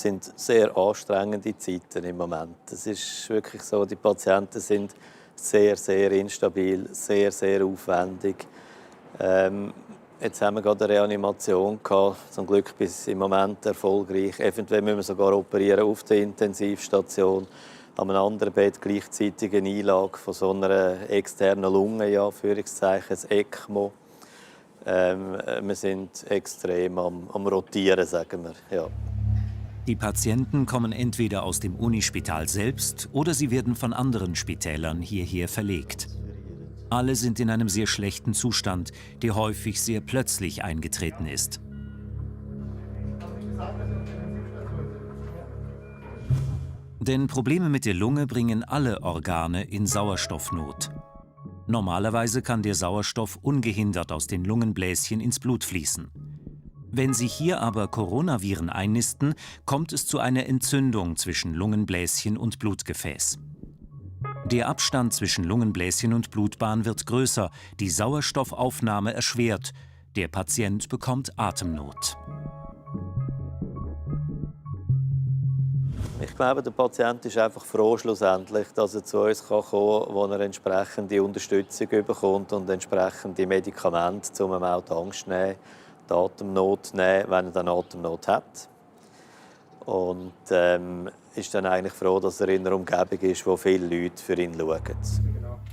Es sind sehr anstrengende Zeiten im Moment. Es ist wirklich so, die Patienten sind sehr, sehr instabil, sehr, sehr aufwendig. Jetzt haben wir gerade eine Reanimation gehabt, zum Glück bis im Moment erfolgreich. Eventuell müssen wir sogar operieren auf der Intensivstation, an einem anderen Bett gleichzeitig eine Einlage von so einer externen Lunge, ja, Anführungszeichen, ein ECMO. Wir sind extrem am Rotieren, sagen wir. Ja. Die Patienten kommen entweder aus dem Unispital selbst oder sie werden von anderen Spitälern hierher verlegt. Alle sind in einem sehr schlechten Zustand, der häufig sehr plötzlich eingetreten ist. Denn Probleme mit der Lunge bringen alle Organe in Sauerstoffnot. Normalerweise kann der Sauerstoff ungehindert aus den Lungenbläschen ins Blut fließen. Wenn sich hier aber Coronaviren einnisten, kommt es zu einer Entzündung zwischen Lungenbläschen und Blutgefäß. Der Abstand zwischen Lungenbläschen und Blutbahn wird größer, die Sauerstoffaufnahme erschwert, der Patient bekommt Atemnot. Ich glaube, der Patient ist einfach froh schlussendlich, dass er zu uns kommen kann, wo er entsprechende Unterstützung bekommt und entsprechende Medikamente, um ihm auch die Angst zu nehmen, die Atemnot zu nehmen, wenn er dann Atemnot hat. Und ist dann eigentlich froh, dass er in einer Umgebung ist, wo viele Leute für ihn schauen.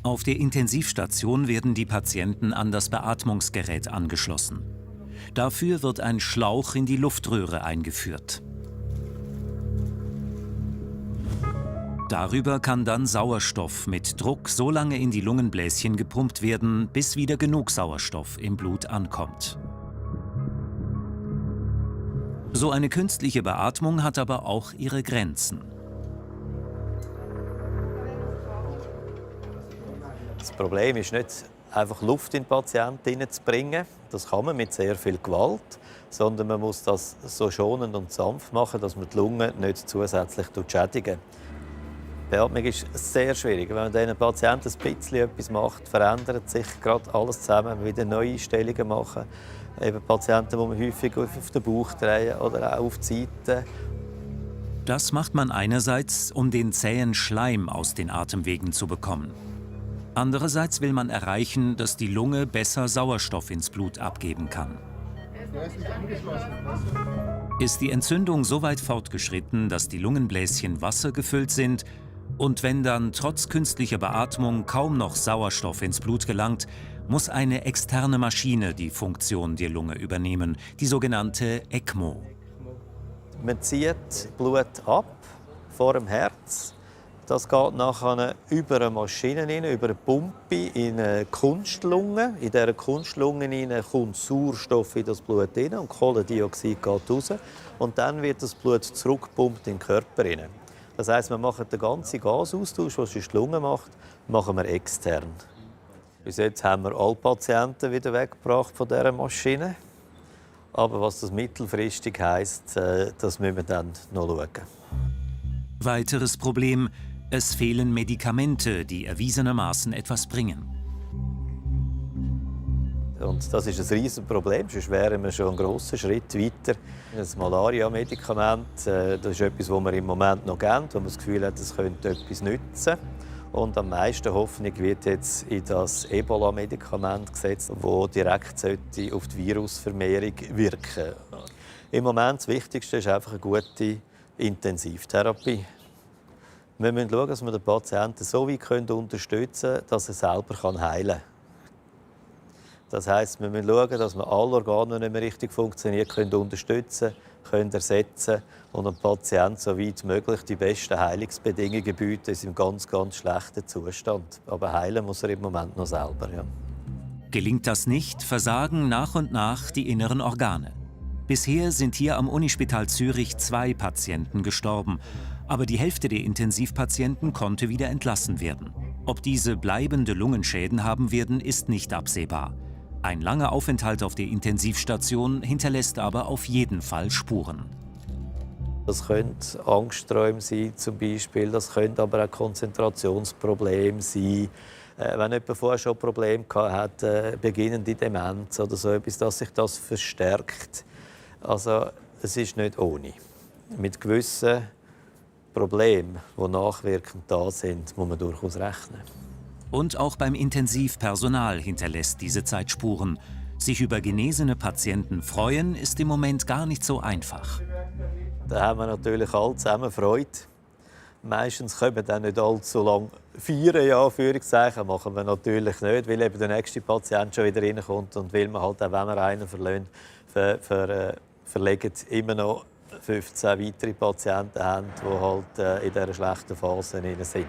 Auf der Intensivstation werden die Patienten an das Beatmungsgerät angeschlossen. Dafür wird ein Schlauch in die Luftröhre eingeführt. Darüber kann dann Sauerstoff mit Druck so lange in die Lungenbläschen gepumpt werden, bis wieder genug Sauerstoff im Blut ankommt. So eine künstliche Beatmung hat aber auch ihre Grenzen. Das Problem ist nicht, einfach Luft in den Patienten zu bringen. Das kann man mit sehr viel Gewalt, sondern man muss das so schonend und sanft machen, dass man die Lunge nicht zusätzlich schädigen. Die Beatmung ist sehr schwierig. Wenn man diesen Patienten ein bisschen etwas macht, verändert sich gerade alles zusammen. Wieder neue Einstellungen machen. Eben Patienten, die man häufig auf den Bauch drehen oder auch auf die Seite. Das macht man einerseits, um den zähen Schleim aus den Atemwegen zu bekommen. Andererseits will man erreichen, dass die Lunge besser Sauerstoff ins Blut abgeben kann. Ist die Entzündung so weit fortgeschritten, dass die Lungenbläschen wassergefüllt sind und wenn dann trotz künstlicher Beatmung kaum noch Sauerstoff ins Blut gelangt, muss eine externe Maschine die Funktion der Lunge übernehmen, die sogenannte ECMO. Man zieht Blut ab vor dem Herz. Das geht nachher über eine Maschine rein, über eine Pumpe in eine Kunstlunge. In dieser Kunstlunge kommt Sauerstoff in das Blut rein und Kohlendioxid geht raus. Und dann wird das Blut zurückgepumpt in den Körper rein. Das heisst, wir machen den ganzen Gasaustausch, den die Lunge macht, machen wir extern. Bis jetzt haben wir alle Patienten wieder weggebracht von dieser Maschine. Aber was das mittelfristig heisst, das müssen wir dann noch schauen. Weiteres Problem: Es fehlen Medikamente, die erwiesenermaßen etwas bringen. Und das ist ein riesiges Problem, sonst wären wir schon einen grossen Schritt weiter. Das Malaria-Medikament, das ist etwas, das wir im Moment noch geben, wo man das Gefühl hat, es könnte etwas nützen. Und am meisten Hoffnung wird jetzt in das Ebola-Medikament gesetzt, das direkt auf die Virusvermehrung wirken sollte. Im Moment das Wichtigste ist einfach eine gute Intensivtherapie. Wir müssen schauen, dass wir den Patienten so weit unterstützen können, dass er selber heilen kann. Das heisst, wir müssen schauen, dass wir alle Organe, die nicht mehr richtig funktionieren, unterstützen können, ersetzen und dem Patienten so weit möglich die besten Heilungsbedingungen bieten in seinem ganz, ganz schlechten Zustand. Aber heilen muss er im Moment noch selber. Ja. Gelingt das nicht, versagen nach und nach die inneren Organe. Bisher sind hier am Unispital Zürich 2 Patienten gestorben, aber die Hälfte der Intensivpatienten konnte wieder entlassen werden. Ob diese bleibende Lungenschäden haben werden, ist nicht absehbar. Ein langer Aufenthalt auf der Intensivstation hinterlässt aber auf jeden Fall Spuren. Das können Angstträume sein, zum Beispiel. Das können aber auch Konzentrationsprobleme sein. Wenn jemand vorher schon Probleme hatte, beginnende Demenz oder so etwas, dass sich das verstärkt. Also, es ist nicht ohne. mit gewissen Problemen, die nachwirkend da sind, muss man durchaus rechnen. Und auch beim Intensivpersonal hinterlässt diese Zeit Spuren. Sich über genesene Patienten freuen, ist im Moment gar nicht so einfach. Da haben wir natürlich alle zusammen Freude. Meistens können wir dann nicht allzu lange feiern, ja, Anführungszeichen. Machen wir natürlich nicht, weil eben der nächste Patient schon wieder reinkommt und weil man halt auch, wenn wir einen verlieren, verlegen immer noch 15 weitere Patienten haben, die halt in dieser schlechten Phase sind.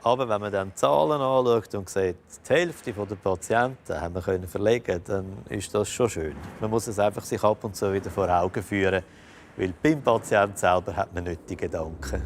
Aber wenn man dann die Zahlen anschaut und sieht, die Hälfte der Patienten haben wir verlegen, dann ist das schon schön. Man muss es einfach sich ab und zu wieder vor Augen führen, weil beim Patienten selber hat man nicht die Gedanken.